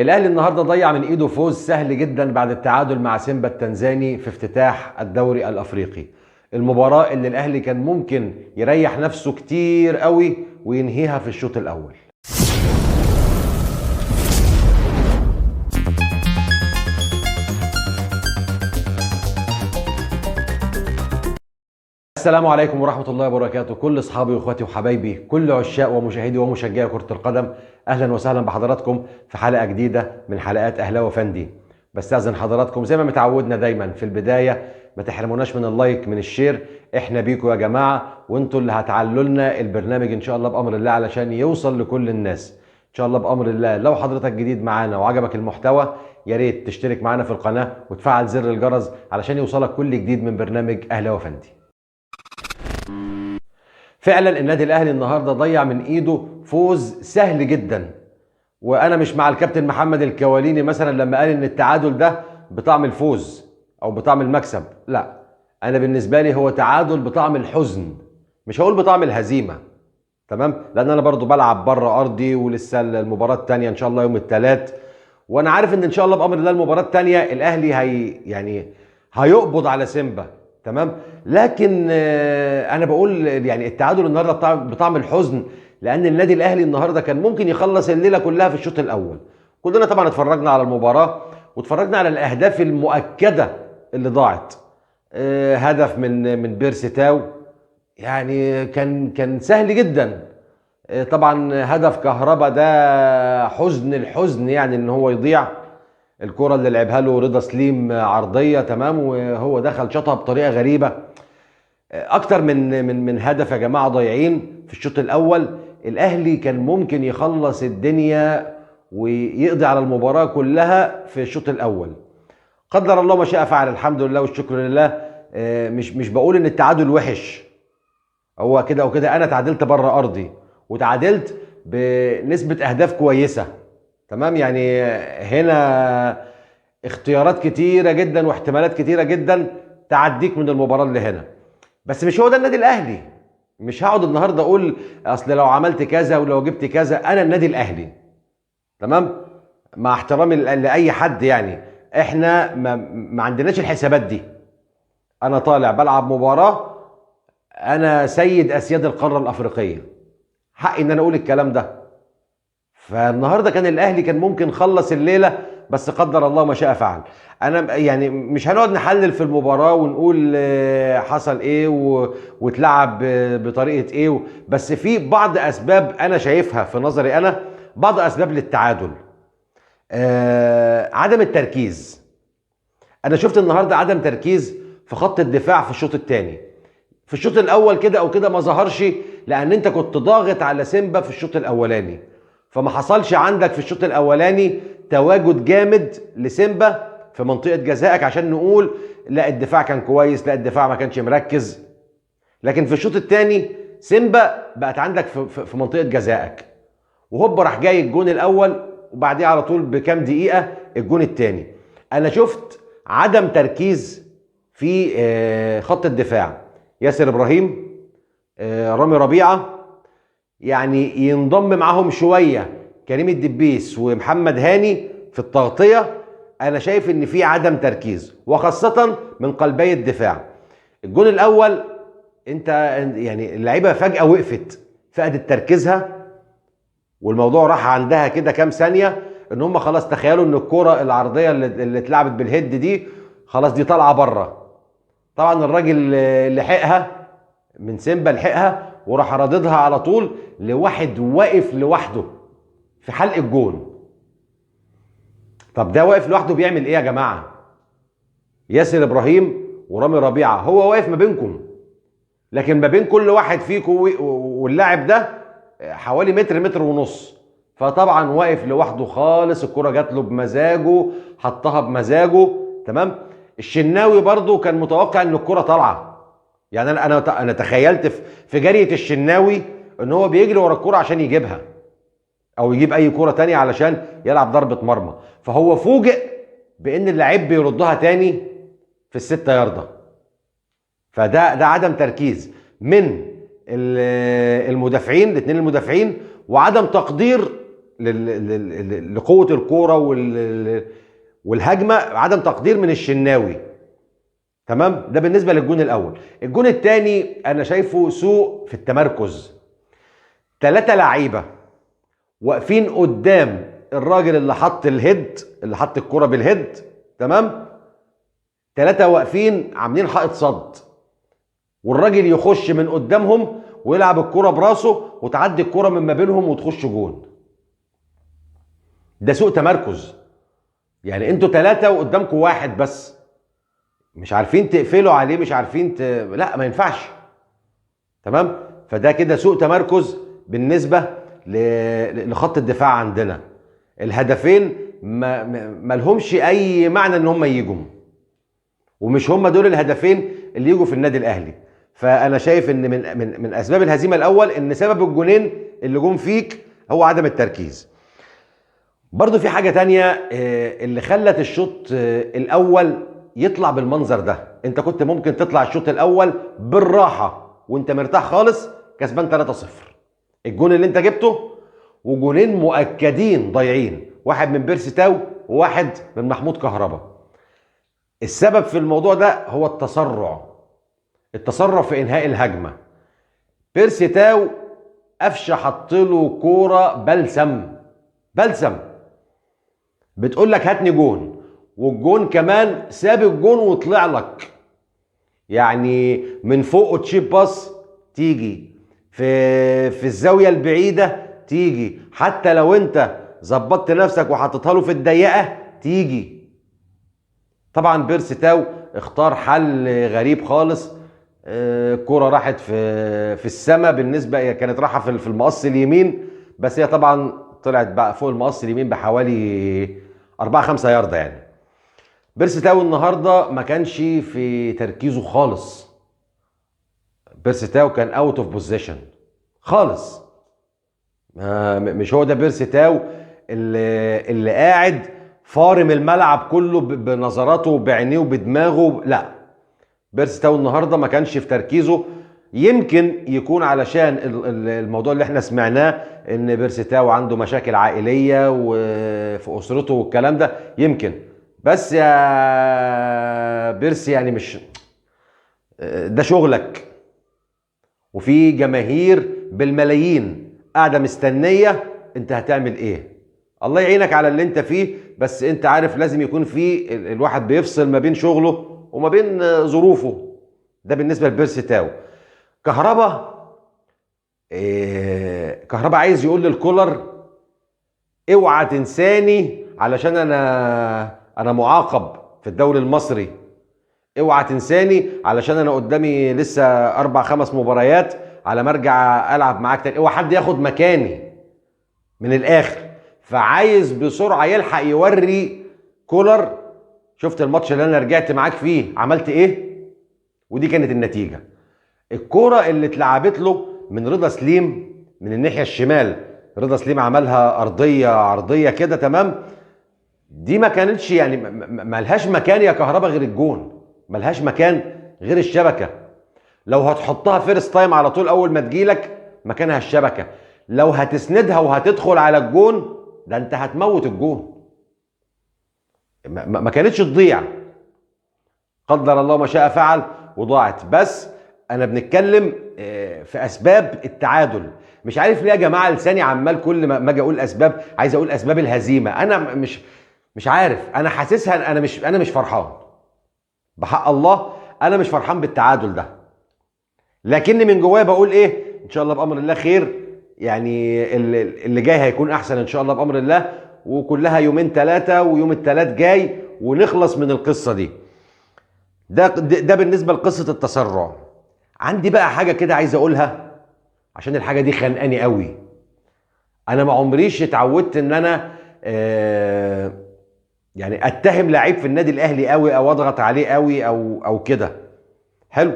الاهلي النهارده ضيع من ايده فوز سهل جدا بعد التعادل مع سيمبا التنزاني في افتتاح الدوري الافريقي. المباراة اللي الاهلي كان ممكن يريح نفسه كتير قوي وينهيها في الشوط الاول. السلام عليكم ورحمة الله وبركاته. كل أصحابي وإخواتي وحبايبي، كل عشاق ومشاهدي ومشجعي كرة القدم، أهلا وسهلا بحضراتكم في حلقة جديدة من حلقات أهلاوي فندي. بستأذن حضراتكم زي ما متعودنا دايما في البداية، ما تحرموناش من ال like من ال share، احنا بيكم يا جماعة، وانتوا اللي هتعلوا لنا البرنامج ان شاء الله بأمر الله علشان يوصل لكل الناس ان شاء الله بأمر الله. لو حضرتك جديد معانا وعجبك المحتوى يا ريت تشترك معانا في القناة وتفعل زر الجرس علشان يوصلك كل جديد من برنامج أهلاوي فندي. فعلا النادي الاهلي النهارده ضيع من ايده فوز سهل جدا، وانا مش مع الكابتن محمد الكواليني مثلا لما قال ان التعادل ده بطعم الفوز او بطعم المكسب، لا، انا بالنسبة لي هو تعادل بطعم الحزن، مش هقول بطعم الهزيمة، تمام؟ لان انا برضو بلعب بره ارضي ولسه المباراة الثانية ان شاء الله يوم الثلاث، وانا عارف ان ان شاء الله بامر الله المباراة الثانية الاهلي هي يعني هيقبض على سيمبا، تمام؟ لكن انا بقول يعني التعادل النهارده بطعم الحزن، لان النادي الاهلي النهارده كان ممكن يخلص الليلة كلها في الشوط الاول. كلنا طبعا اتفرجنا على المباراة واتفرجنا على الاهداف المؤكدة اللي ضاعت. هدف من بيرسي تاو، يعني كان سهل جدا. طبعا هدف كهربا ده حزن الحزن، يعني ان هو يضيع الكرة اللي لعبها له رضا سليم عرضية، تمام، وهو دخل شاطها بطريقة غريبة. اكتر من هدف يا جماعة ضايعين في الشوط الاول. الاهلي كان ممكن يخلص الدنيا ويقضي على المباراة كلها في الشوط الاول. قدر الله ما شاء فعل، الحمد لله والشكر لله. مش بقول ان التعادل وحش، هو كده او كده انا تعادلت بره ارضي وتعادلت بنسبة اهداف كويسة، تمام؟ يعني هنا اختيارات كتيرة جدا واحتمالات كتيرة جدا تعديك من المباراة اللي هنا، بس مش هو ده النادي الاهلي. مش هقعد النهارده اقول اصل لو عملت كذا ولو جبت كذا، انا النادي الاهلي، تمام؟ مع احترامي لاي حد، يعني احنا ما عندناش الحسابات دي. انا طالع بلعب مباراة، انا سيد اسياد القارة الافريقية، حقي ان انا اقول الكلام ده. فالنهارده كان الاهلي كان ممكن خلص الليلة، بس قدر الله ما شاء فعل. انا يعني مش هنقعد نحلل في المباراة ونقول حصل ايه واتلعب بطريقة ايه، بس في بعض اسباب انا شايفها في نظري انا، بعض اسباب للتعادل. عدم التركيز. انا شفت النهارده عدم تركيز في خط الدفاع في الشوط الثاني. في الشوط الاول كده او كده ما ظهرش، لان انت كنت ضاغط على سيمبا في الشوط الاولاني، فما حصلش عندك في الشوط الاولاني تواجد جامد لسيمبا في منطقة جزائك عشان نقول لا الدفاع كان كويس، لا الدفاع ما كانش مركز. لكن في الشوط الثاني سيمبا بقت عندك في منطقة جزائك، وهوب راح جاي الجون الاول، وبعديه على طول بكام دقيقة الجون الثاني. انا شفت عدم تركيز في خط الدفاع. ياسر ابراهيم، رامي ربيعة، يعني ينضم معاهم شوية كريم الدبيس ومحمد هاني في التغطية. انا شايف ان في عدم تركيز، وخاصة من قلبي الدفاع. الجون الاول انت يعني اللعيبة فجاة وقفت، فقدت تركيزها، والموضوع راح عندها كده كام ثانية ان هم خلاص تخيلوا ان الكره العرضية اللي اتلعبت بالهيد دي خلاص دي طالعه بره. طبعا الراجل لحقها من سيمبا، لحقها وراح رددها على طول لواحد واقف لوحده في حلق الجون. طب ده واقف لوحده بيعمل ايه يا جماعة؟ ياسر ابراهيم ورامي ربيعة هو واقف ما بينكم، لكن ما بين كل واحد فيكم واللاعب ده حوالي متر، متر ونص، فطبعا واقف لوحده خالص. الكره جات له بمزاجه، حطها بمزاجه، تمام؟ الشناوي برضو كان متوقع ان الكره طالعه، يعني انا تخيلت في جريه الشناوي ان هو بيجري ورا الكره عشان يجيبها او يجيب اي كره تانية علشان يلعب ضربه مرمى، فهو فوجئ بان اللاعب بيردها تاني في الستة ياردة. فده عدم تركيز من المدافعين، الاثنين المدافعين، وعدم تقدير لقوه الكورة والهجمه، عدم تقدير من الشناوي. تمام، ده بالنسبة للجون الاول. الجون الثاني انا شايفه سوء في التمركز. 3 لعيبة واقفين قدام الراجل اللي حط ال head، اللي حط الكره بال head، تمام، 3 واقفين عاملين حائط صد، والراجل يخش من قدامهم ويلعب الكره براسه وتعدي الكره من ما بينهم وتخش جون. ده سوء تمركز. يعني انتوا 3 وقدامكم واحد بس، مش عارفين تقفلوا عليه، مش عارفين لا ما ينفعش. تمام، فده كده سوء تمركز بالنسبة لخط الدفاع عندنا. الهدفين ما لهمش اي معنى ان هم يجوا، ومش هم دول الهدفين اللي يجوا في النادي الاهلي. فانا شايف ان من من من اسباب الهزيمة الاول ان سبب الجونين اللي جم فيك هو عدم التركيز. برضو في حاجة تانية اللي خلت الشوط الاول يطلع بالمنظر ده. انت كنت ممكن تطلع الشوط الاول بالراحة وانت مرتاح خالص، كسبان 3-0. الجون اللي انت جبته وجونين مؤكدين ضايعين، واحد من بيرسي تاو وواحد من محمود كهربا. السبب في الموضوع ده هو التسرع، التسرع في انهاء الهجمة. بيرسي تاو قفشه حط له كورة بلسم بلسم، بتقول لك هاتني جون، والجون كمان ساب الجون وطلع لك، يعني من فوقه chip pass تيجي في الزاوية البعيدة تيجي، حتى لو انت ظبطت نفسك وحطيتها له في الضيقه تيجي. طبعا بيرسي تاو اختار حل غريب خالص، الكرة راحت في السماء، بالنسبة كانت راحة في المقص اليمين، بس هي طبعا طلعت بقى فوق المقص اليمين بحوالي 4-5 ياردة. يعني بيرسي تاو النهارده ما كانش في تركيزه خالص. بيرسي تاو كان out of position خالص، مش هو ده بيرسي تاو اللي قاعد فارم الملعب كله بنظراته وبعينيه وبدماغه. لا، بيرسي تاو النهارده ما كانش في تركيزه. يمكن يكون علشان الموضوع اللي احنا سمعناه ان بيرسي تاو عنده مشاكل عائلية وفي اسرته والكلام ده، يمكن. بس يا بيرسي يعني مش ده شغلك، وفي جماهير بالملايين قاعدة مستنيه انت هتعمل ايه. الله يعينك على اللي انت فيه، بس انت عارف لازم يكون في الواحد بيفصل ما بين شغله وما بين ظروفه. ده بالنسبة لبيرسي تاو. كهربا كهربا عايز يقول للكولر اوعى تنساني علشان انا معاقب في الدوري المصري، اوعى تنساني علشان انا قدامي لسه 4-5 مباريات على ما ارجع العب معاك تاني، اوعى حد ياخد مكاني من الاخر. فعايز بسرعة يلحق يوري كولر شفت الماتش اللي انا رجعت معاك فيه عملت ايه، ودي كانت النتيجة. الكورة اللي اتلعبت له من رضا سليم من الناحية الشمال، رضا سليم عملها ارضية عرضية كده، تمام، دي ما كانتش يعني ملهاش مكان يا كهربا غير الجون، ملهاش مكان غير الشبكة. لو هتحطها first time على طول اول ما تجيلك مكانها الشبكة، لو هتسندها وهتدخل على الجون ده انت هتموت الجون. ما كانتش تضيع، قدر الله ما شاء فعل وضاعت. بس انا بنتكلم في اسباب التعادل. مش عارف ليه يا جماعة لساني عمال كل ما اجي اقول اسباب عايز اقول اسباب الهزيمة. انا مش عارف، انا حاسسها، انا مش فرحان بحق الله، انا مش فرحان بالتعادل ده، لكن من جوايا بقول ايه، ان شاء الله بامر الله خير، يعني اللي جاي هيكون احسن ان شاء الله بامر الله، وكلها يومين 3 ويوم الثلاث جاي ونخلص من القصة دي. ده بالنسبة لقصة التسرع. عندي بقى حاجة كده عايز اقولها عشان الحاجة دي خانقاني قوي. انا ما عمريش اتعودت ان انا يعني اتهم لعيب في النادي الاهلي قوي او اضغط عليه قوي او كده، حلو،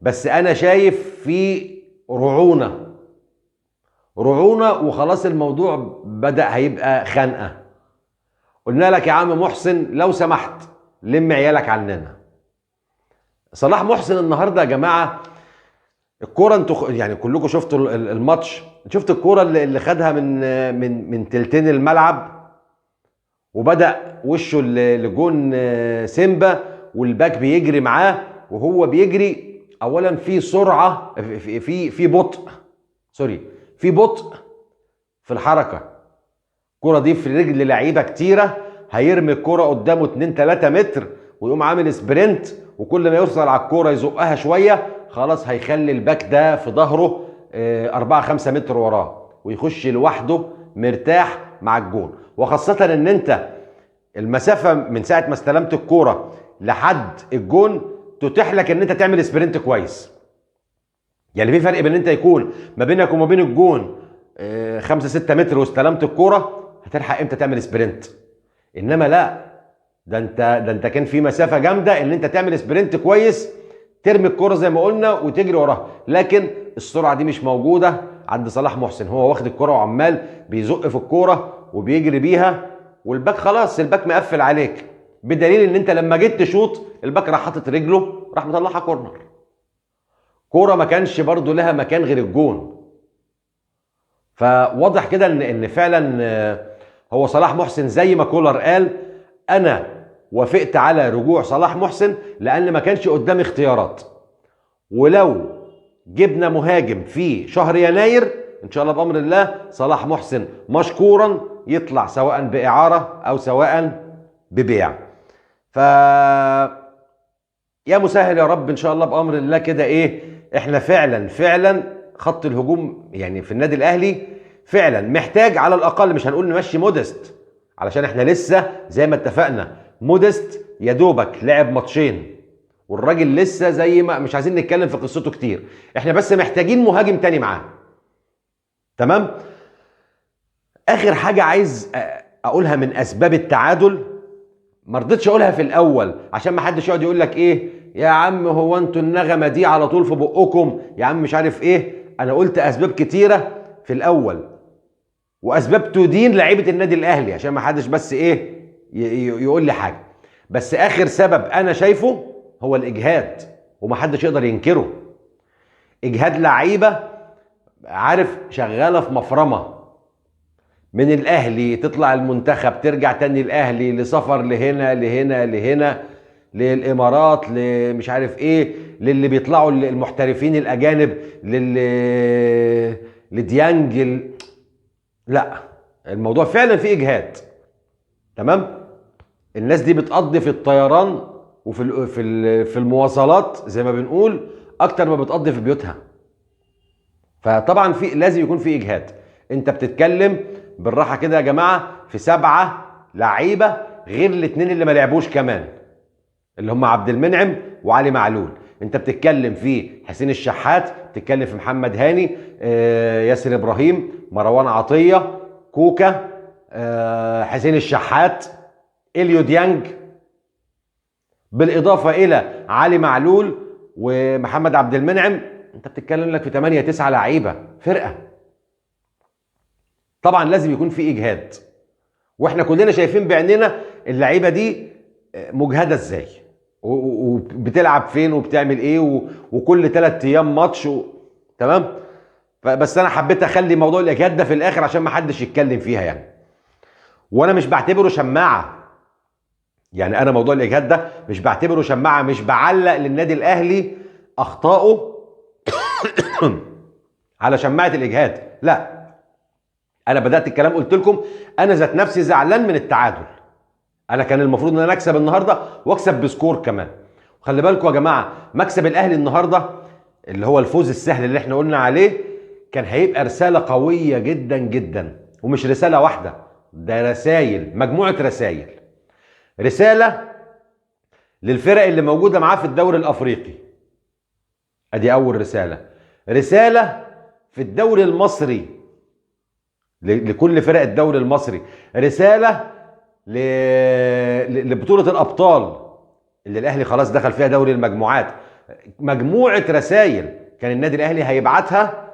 بس انا شايف في رعونة وخلاص الموضوع بدأ هيبقى خنقه. قلنا لك يا عم محسن لو سمحت لم عيالك عننا. صلاح محسن النهارده يا جماعة الكورة انتوا يعني كلكم شفتوا الماتش، شفت الكورة اللي خدها من تلتين الملعب وبدا وشه لجون سيمبا، والباك بيجري معاه وهو بيجري. اولا في سرعة، في في بطء، sorry، في بطء في الحركة. الكورة دي في رجل لعيبة كتيرة، هيرمي الكورة قدامه 2 3 متر ويقوم عامل sprint، وكل ما يوصل على الكورة يزقها شوية، خلاص هيخلي الباك ده في ظهره 4 5 متر وراه ويخش لوحده مرتاح مع الجون. وخاصة ان انت المسافة من ساعة ما استلمت الكورة لحد الجون تتيح لك ان انت تعمل sprint كويس. يعني في فرق بين ان انت يكون ما بينك وما بين الجون 5 6 متر واستلمت الكورة، هتلحق امتى تعمل sprint؟ انما لا، ده انت كان في مسافة جامدة ان انت تعمل sprint كويس، ترمي الكورة زي ما قلنا وتجري وراها. لكن السرعة دي مش موجودة عند صلاح محسن، هو واخد الكورة وعمال بيزق في الكورة وبيجري بيها، والباك خلاص الباك مقفل عليك، بدليل ان انت لما جيت تشوط الباك راح حاطط رجله راح مطلعها corner. كورة ما كانش برضو لها مكان غير الجون. فواضح كده ان فعلا هو صلاح محسن زي ما كولر قال، انا وافقت على رجوع صلاح محسن لان ما كانش قدامي اختيارات، ولو جبنا مهاجم في شهر يناير ان شاء الله بامر الله صلاح محسن مشكورا يطلع سواء باعاره او سواء ببيع. ف يا مسهل يا رب ان شاء الله بامر الله كده. ايه، احنا فعلا فعلا خط الهجوم يعني في النادي الاهلي فعلا محتاج على الاقل، مش هنقول نمشي مودست علشان احنا لسه زي ما اتفقنا مودست يا دوبك لعب ماتشين والراجل لسه زي ما، مش عايزين نتكلم في قصته كتير، احنا بس محتاجين مهاجم تاني معاه. تمام. اخر حاجة عايز اقولها من اسباب التعادل، ما رضيتش اقولها في الاول عشان ما حدش يقعد يقول لك ايه يا عم هو انتوا النغمة دي على طول في بقكم يا عم مش عارف ايه. انا قلت اسباب كتيرة في الاول واسباب تدين لعيبة النادي الاهلي عشان ما حدش بس ايه يقول لي حاجة. بس اخر سبب انا شايفه هو الاجهاد، ومحدش يقدر ينكره. اجهاد لعيبة عارف شغالة في مفرمه، من الاهلي تطلع المنتخب ترجع تاني الاهلي، لسفر لهنا لهنا لهنا، للامارات، لمش عارف ايه، للي بيطلعوا المحترفين الاجانب، لديانج. لا، الموضوع فعلا فيه اجهاد. تمام. الناس دي بتقضي في الطيران وفي في المواصلات زي ما بنقول اكتر ما بتقضي في بيوتها. فطبعا في لازم يكون في اجهاد. انت بتتكلم بالراحة كده يا جماعة في 7 لعيبة غير الاثنين اللي ما لعبوش كمان اللي هم عبد المنعم وعلي معلول. انت بتتكلم في حسين الشحات، بتتكلم في محمد هاني، ياسر ابراهيم، مروان عطية، كوكا، حسين الشحات، اليو ديانج، بالاضافة الى علي معلول ومحمد عبد المنعم. انت بتتكلم لك في 8 9 لعيبة فرقه. طبعا لازم يكون في اجهاد، واحنا كلنا شايفين بعيننا اللعيبة دي مجهده ازاي وبتلعب فين وبتعمل ايه وكل 3 ايام ماتش تمام. بس انا حبيت اخلي موضوع الاجهاد ده في الاخر عشان ما حدش يتكلم فيها يعني، وانا مش بعتبره شماعة. يعني انا موضوع الاجهاد ده مش بعتبره شماعة، مش بعلق للنادي الاهلي اخطائه على شماعة الاجهاد، لا. انا بدات الكلام قلت لكم انا ذات نفسي زعلان من التعادل. انا كان المفروض ان انا اكسب النهارده واكسب ب score كمان. وخلي بالكم يا جماعة، مكسب الاهلي النهارده اللي هو الفوز السهل اللي احنا قلنا عليه كان هيبقى رسالة قوية جدا جدا، ومش رسالة واحدة، ده رسائل، مجموعة رسائل. رسالة للفرق اللي موجودة معاه في الدوري الافريقي، ادي اول رسالة. رسالة في الدوري المصري لكل فرق الدوري المصري، رسالة لبطولة الابطال اللي الاهلي خلاص دخل فيها دوري المجموعات. مجموعة رسائل كان النادي الاهلي هيبعتها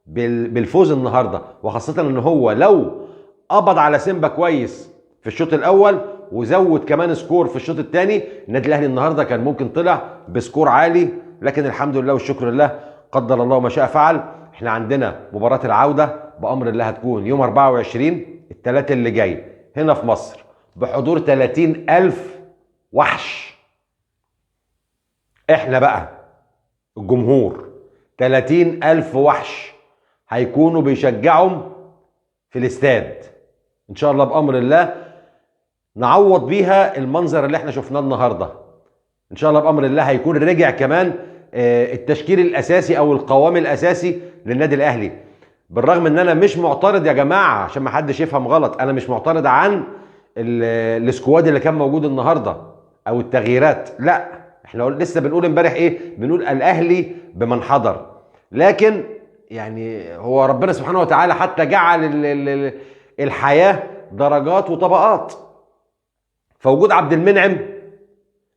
بالفوز النهارده، وخاصة ان هو لو قبض على سيمبا كويس في الشوط الاول وزود كمان score في الشوط الثاني، النادي الاهلي النهارده كان ممكن طلع ب score عالي. لكن الحمد لله والشكر لله قدر الله ما شاء فعل. احنا عندنا مباراة العودة بأمر الله هتكون يوم 24 الثلاث اللي جاي هنا في مصر، بحضور 30,000 وحش. احنا بقى الجمهور 30,000 وحش هيكونوا بيشجعهم في الاستاد ان شاء الله بأمر الله، نعوض بيها المنظر اللي احنا شفناه النهارده. ان شاء الله بأمر الله هيكون رجع كمان التشكيل الاساسي او القوام الاساسي للنادي الاهلي. بالرغم ان انا مش معترض يا جماعة، عشان ما حدش يفهم غلط، انا مش معترض عن ال squad اللي كان موجود النهارده او التغييرات، لا، احنا لسه بنقول امبارح ايه؟ بنقول الاهلي بمن حضر، لكن يعني هو ربنا سبحانه وتعالى حتى جعل الحياة درجات وطبقات. فوجود عبد المنعم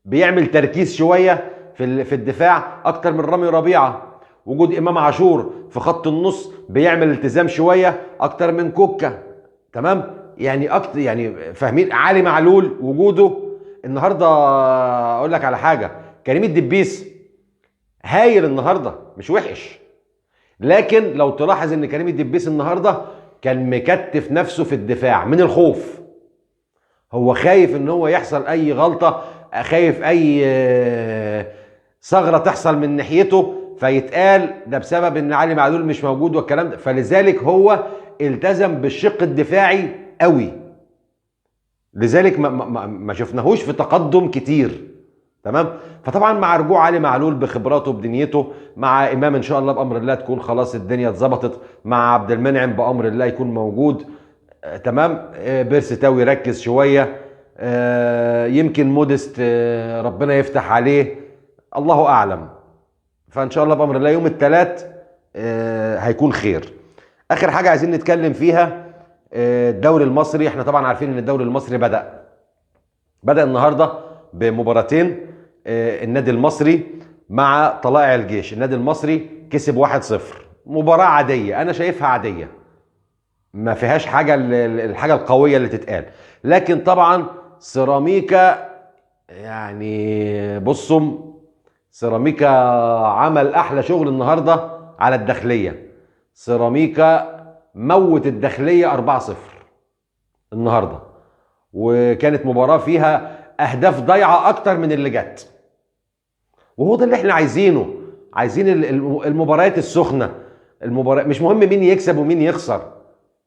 بيعمل تركيز شوية في الدفاع اكتر من رامي ربيعة، وجود امام عاشور في خط النص بيعمل التزام شوية اكتر من كوكا، تمام؟ يعني اكتر، يعني فاهمين. علي معلول وجوده النهارده، اقول لك على حاجة، كريم الدبيس هايل النهارده، مش وحش، لكن لو تلاحظ ان كريم الدبيس النهارده كان مكتف نفسه في الدفاع من الخوف، هو خايف ان هو يحصل اي غلطه، خايف اي ثغره تحصل من ناحيته فيتقال ده بسبب ان علي معلول مش موجود والكلام ده، فلذلك هو التزم بالشق الدفاعي قوي، لذلك ما شفناهوش في تقدم كتير، تمام؟ فطبعا مع رجوع علي معلول بخبراته بدنيته، مع امام ان شاء الله بامر الله تكون خلاص الدنيا اتظبطت، مع عبد المنعم بامر الله يكون موجود، تمام؟ بيرسي تاو يركز شوية، يمكن مودست ربنا يفتح عليه، الله اعلم. فان شاء الله بامر الله يوم الثلاث هيكون خير. اخر حاجة عايزين نتكلم فيها الدوري المصري. احنا طبعا عارفين ان الدوري المصري بدأ النهارده بمباراتين، النادي المصري مع طلائع الجيش. النادي المصري كسب 1-0، مباراة عادية، انا شايفها عادية، ما فيهاش حاجة الحاجة القوية اللي تتقال، لكن طبعا سيراميكا يعني بصوا، سيراميكا عمل احلى شغل النهارده على الداخلية. سيراميكا موت الداخلية 4-0 النهارده، وكانت مباراة فيها اهداف ضايعة اكتر من اللي جت، وهو ده اللي احنا عايزينه. عايزين المباريات السخنة، المباراة مش مهم مين يكسب ومين يخسر،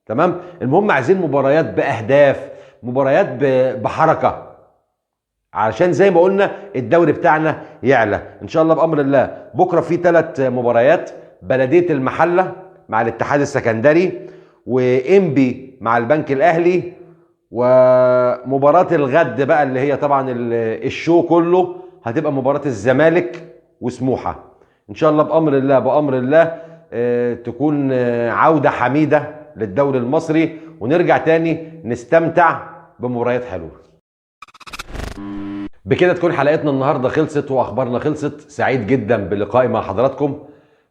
تمام؟ المهم عايزين مباريات باهداف، مباريات بحركة، علشان زي ما قلنا الدوري بتاعنا يعلى ان شاء الله بامر الله. بكره في 3 مباريات، بلديه المحلة مع الاتحاد السكندري، وانبي مع البنك الاهلي، ومباراة الغد بقى اللي هي طبعا الشو كله هتبقى مباراة الزمالك وسموحه. ان شاء الله بامر الله بامر الله تكون عوده حميده للدوري المصري، ونرجع تاني نستمتع بمباريات حلوة. بكده تكون حلقتنا النهارده خلصت واخبارنا خلصت. سعيد جدا بلقائي مع حضراتكم.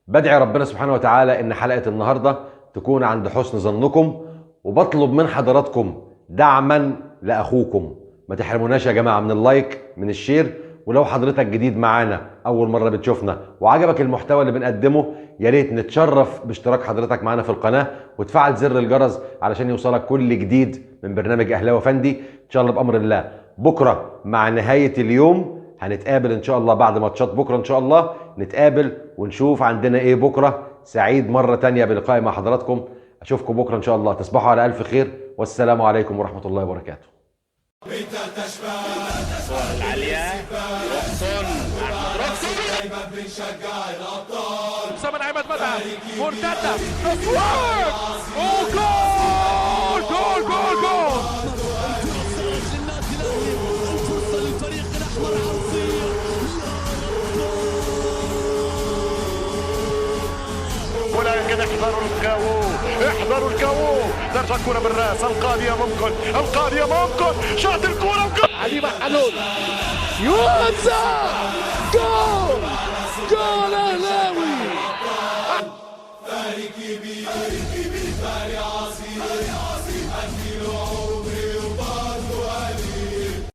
بدعي ربنا سبحانه وتعالى ان حلقة النهارده تكون عند حسن ظنكم، وبطلب من حضراتكم دعما لاخوكم. ما تحرموناش يا جماعة من ال like، من ال share، ولو حضرتك جديد معانا اول مرة بتشوفنا وعجبك المحتوى اللي بنقدمه، يا ريت نتشرف باشتراك حضرتك معانا في القناة وتفعل زر الجرس علشان يوصلك كل جديد من برنامج اهلاوي فندي. ان شاء الله بامر الله بكره مع نهاية اليوم هنتقابل ان شاء الله بعد ماتشات بكره، ان شاء الله نتقابل ونشوف عندنا ايه بكره. سعيد مرة تانية بلقائي مع حضراتكم، اشوفكم بكره ان شاء الله. تصبحوا على الف خير، والسلام عليكم ورحمة الله وبركاته. مرتدة، تصوير، وجول جول جول جول. الفرصة للفريق الأحمر عرضية، ولكن احذروا الكاو، احذروا الكاو. ترجع الكرة بالراس، القاضية ممكن، القاضية ممكن، شاط الكرة وجول. علي محلول، يوسف.